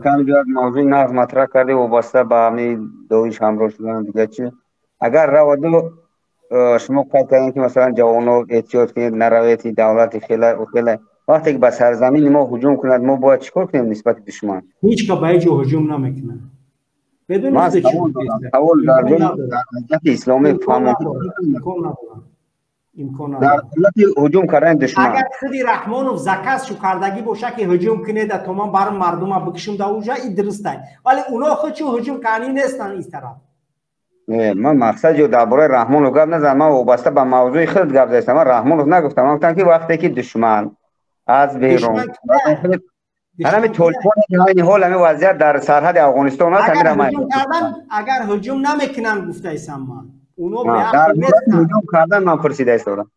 Камҷо мавзӯи нағз матраҳ кардӣ, вобаста ба ҳамин Доиш ҳамроҳ шудан, дига чи. Агар раваду, шумо қайд кардем, ки масалан ҷавонҳо эҳтиёт кунед, наравед, давлати хела хела. Вақте ки ба сарзамини мо ҳуҷум кунад, мо бояд чӣ кор кунем нисбати душман? Ҳеҷ ка ба ҳеҷ ҷо ҳуҷум намекунад. Ман савол дар ҷои исломӣ фаҳмам. Имкон надорам. Имкон дар ҳолати ҳуҷум кардани душман. Агар худи Раҳмонов заказ шу кардагӣ боша, ки ҳуҷум кунед, то ман барм мардума бикушум да уҷа, и дурустай. Вале уно худ чу ҳуҷум кардани нестанд из тараф. Ман мақсад ё дар бораи Раҳмонов гап назадам, ман вобаста ба мавзӯи худ гап задастам. Ман Раҳмонов нагуфтам, ман гуфтам, ки вақте ки душман аз берун, ҳамин толибоне ки ҳамин ҳол, ҳамин вазъият дар сарҳади Афғонистон аст, ҳамин. Агар ҳуҷум намекунанд, гуфтаисам ман. Уно ҳуҷум кардан ман пурсида истодам.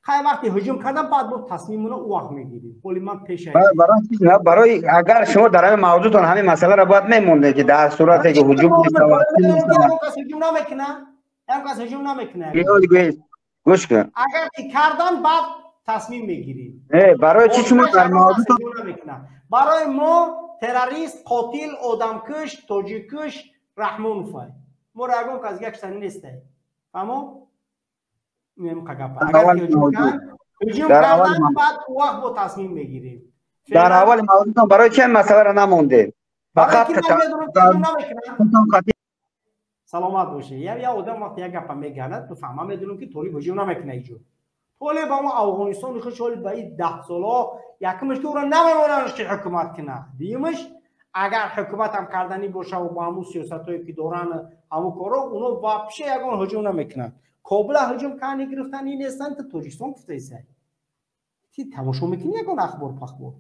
Хай, вақте ҳуҷум кардан, баъд бо тасмимуно ӯ вақт мегирем. Ҳоли ман пеша. Барои агар шумо дар ҳамин мавзӯътон ҳамин масъаларо бояд мемондед, ки дар сурате ки ҳуҷум кас ҳуҷум намекунад, ягон кас ҳуҷум намекунад. Гӯш кун. Агар ки кардан, баъд тасмим мегирем. Барои чӣ шумо дар мавзӯъ Барои мо террорист, қотил, одамкуш, тоҷиккуш Раҳмоновай. Моро ягон кас якшани нестай. Фаҳмо? Агар ҳуҷум кардан, баъд ӯ вақт бо тасмим мегирем. Дар аввали мавзӯътон барои чи масъаларо намондед? Фақат саломат бошед. Я одам вақте як гапа меганад, бифаҳма, медонам, ки толиб ҳуҷум намекунад иҷо. Толиб ама Афғонистони худ ҳоли ба ин 10 солҳо, якумаш, ки ӯро намемонанд, ки ҳукумат кунад. Дуюмаш, агар ҳукуматам карданӣ бошаву бо ҳамун сиёсатҳое, ки доранд, ҳамун корро, уно вообще ягон ҳуҷум намекунанд. Кобула ҳуҷум кардани гирифтани нестанд. Ту Тоҷикистон гуфтаисай, ти тамошо мекунӣ ягон ахбор пахбор.